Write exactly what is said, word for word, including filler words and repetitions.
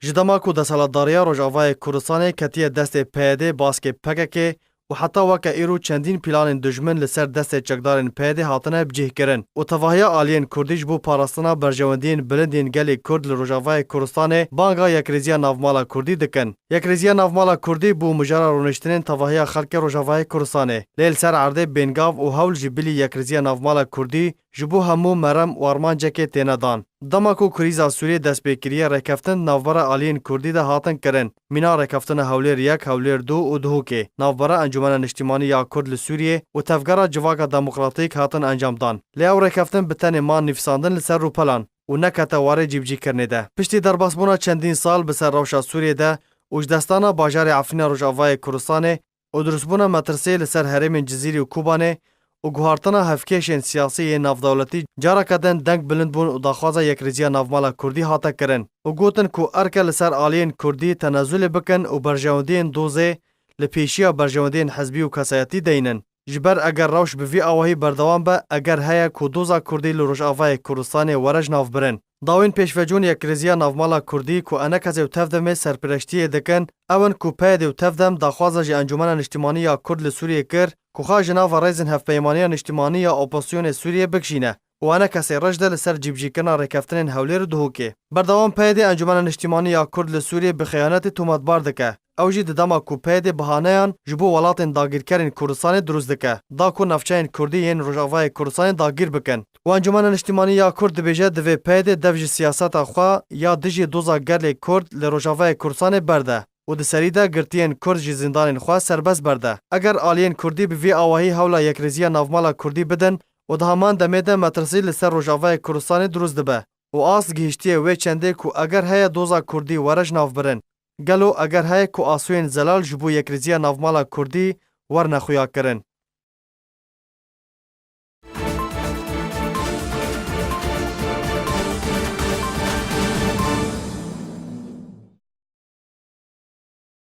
Ji dema ku desthilatdariya Rojavayê Kurdistanê ketiye destê P Y D, baskê P K K û heta weke îro çendîn planên dijmin li ser destê çekdarên P Y D hatine bicihkirin û tevahiya aliyên Kurdî ji bo parastina berjewendiyên bilind yên gelê Kurd li Rojavayê Kurdistanê banga yekrêziya navmala Kurdî dikin. Yekrêziya navmala Kurdî bo mijara rûniştinên tevahiya xelkê Rojavayê Kurdistanê. Lê li ser erdê bêngav û hewl ji bilî yekrêziya navmala Kurdî ji bo hemû merem û armancekê têne dan. Dema ku krîza Sûriyê dest pê kiriye, rêkeftin di navbera aliyên Kurdî de hatin kirin. Mîna rêkeftina Hewlêr yek, Hewlêr du û Duhokê, navbera Encûmena Niştimanî ya Kurd li Sûriyê û Tevgera Civaka Demokratîk hatin encamdan. Lê ew rêkeftin bi tenê man nivîsandin li ser rûpelan û nekete warê cîbicîkirinê de. Piştî derbasbûna çendîn sal bi ser rewşa Sûriyê de û ji destdana bajarê Efrîna Rojavayê Kurdistanê, û dirustbûna metirsiyê li ser herêmên Cizîrî û Kobanê û guhartina hevkêşên siyasî yên navdewletî, careke din deng bilind bûn û daxwaza yekrêziya navmala Kurdî hate kirin û gotin ku erke li ser aliyên Kurdî tenezulê bikin û berjewendiyên dozê li pêşiya berjewendiyên hizbî û kesayetî deynin. Ji ber eger rewş bi vî awahî berdewam be, eger heye ku doza Kurdî li Rojavayê Kurdistanê were ji nav birin. Dawên pêşvecûn yekrêziya navmala Kurdî ku ENKSê û TEV-DEMê serpireştiyê dikin, ew in ku PYDê û TEV-DEM daxwaza ji Encûmena Niştimanî ya Kurd li Sûriyê kir ku xwe ji nava rêzên Hevpeymaniya Niştimanî ya Opozisyonê Sûriyê bikişîne û ENKSê reş de li ser cîbicîkirina rêkeftinên Hewlêr û Duhokê. Berdewam PYDê Encûmena Niştimanî ya Kurd li Sûriyê bi xeyanetê tometbar dike. Ew jî di dema ku PYDê bahaneyan ji bo welatên dagîrkerên Kurdistanê dirust dike, da ku navçeyên Kurdî yên Rojavayê Kurdistanê dagîr bikin. Û Encûmena Niştimanî ya Kurd dibêje, divê PYDê dev ji siyaseta xwe ya dijî doza gelê Kurd li Rojavayê Kurdistanê berde û di serî de girtiyên Kurd ji zîndanên xwe serbest berde. Eger aliyên Kurdî bi vî awahî hewla yekrêziya navmala Kurdî bidin û di heman demê de metirsî li ser Rojavayê Kurdistanê dirust dibe û ast gihiştiye wê çendê ku eger heye doza Kurdî were ji nav birin. Gelo eger heye ku asûyên zelal ji bo yekrêziya navmala Kurdî werne xuyakirin?